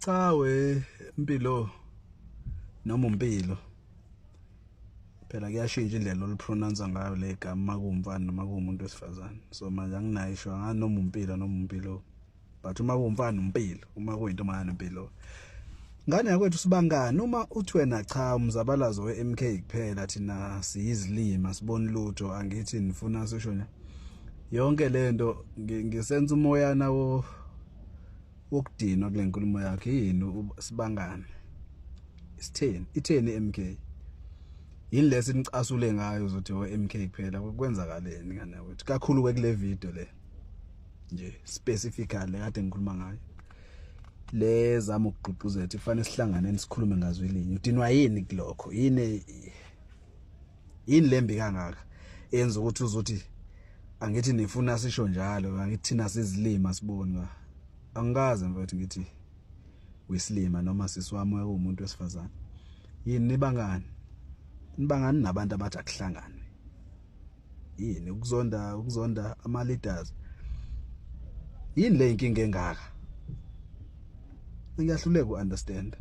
Cha we Mpilo noma uMpilo, phela kuyashintsha indlela olupronounce ngayo le gama makuwumfana noma kuwumuntu wesifazane. So manje anginayo isho angani noma uMpilo noma uMpilo, but uma kuwumfana uMpilo, uma kuyintombazane uMpilo. Ngane yakwethu, sibangani uma uthi wena cha, umzabalazo we-MK kuphela, thina siyizilima, siboni lutho. Angithi nifuna sisho nje yonke lento, ngisenza umoyana wo wokudinwa kule nkulumo yakhe. Yini sibangani? Sitheni? Itheni i-MK? Yini lesinicasule ngayo uzothi we-MK kuphela? Kwenzakaleni, ngane yakwethu? Kakhulu ke kule video le nje specifically kade ngikhuluma ngayo, le zama ukugqugquzela ukuthi kufanele sihlanganeni, sikhulume ngazwi linye. Udinwa yini kulokho? Yini, yini lembi kangaka yenza ukuthi uzothi angithi nifuna sisho njalo, angithi thina sizilima, siboni? Angikaze, mfethu, ngithi wesilima noma sisi wami umuntu wesifazane. Yini nibangani? Nibangani nabantu abathi akuhlangane? Yini ukuzonda ama leaders? Yini le inkinga engaka? Ngiyahluleka ukunderstand.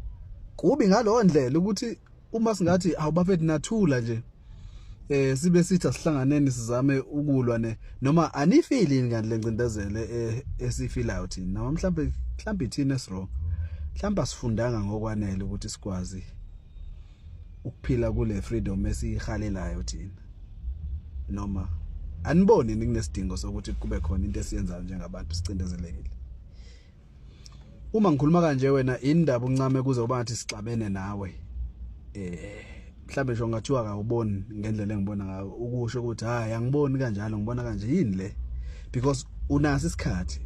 Kubi ngalowo ndlela ukuthi uma singathi awu bafethu, nathula nje, sibe sithi asihlanganeni, sizame ukulwa ne noma anifili yini kanti lencindezelo esifilayo thina? Noma mhlambe ithina esiwrong, mhlambe asifundanga ngokwanele ukuthi sikwazi ukuphila kule freedom esiyihalelayo thina, noma aniboni kunesidingo sokuthi kube khona into esiyenzayo njengabantu sicindezelekile? Uma ngikhuluma kanje, wena indaba uncame kuze kuba ngathi sixabene nawe. Mhlambe nje ngathiwa kawuboni ngendlela engibona ngayo, ukusho ukuthi hayi, angiboni kanjalo, ngibona kanje. Yini le? Because unaso isikhathi,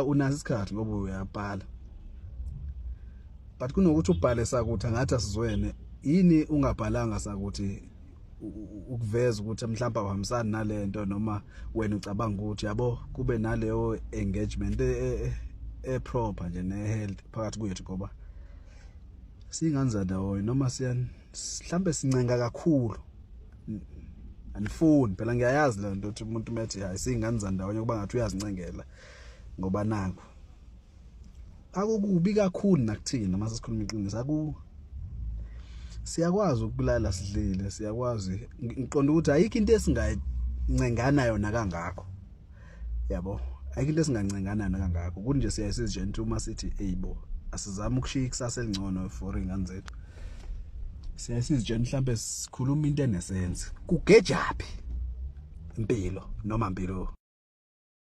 unaso isikhathi ngoba uyabhala, but kunokuthi ubhale sakuthi angathi asizwene, yini ungabhalanga sakuthi ukuveza ukuthi mhlawumbe awuhambisani nalento, noma wena ucabanga ukuthi yabo kube naleyo engagement e proper nje ne health phakathi kwethu, ngoba singanza ndawonye, noma siya mhlambe sincenga kakhulu, anifuni phela. Ngiyayazi le nto ukuthi umuntu methi hayi, singanza ndawonye, kuba ngathi uyazincengela, ngoba nakho akukubi kakhulu nakuthina. Mase sikhuluma iqiniso, aku siyakwazi ukulala sidlile, siyakwazi. Ngiqonda ukuthi ayikho into esingayincengana yona kangakho, yabo, ayikho into esingancengana yona kangakho. Kunje siyaye sizitshela uma sithi eyibo, asizame ukushiya ikusasa elingcono for ingane zethu, siyaye sizitshela mhlambe sikhuluma into enesense. Kugejaphi, Impilo noma Mpilo?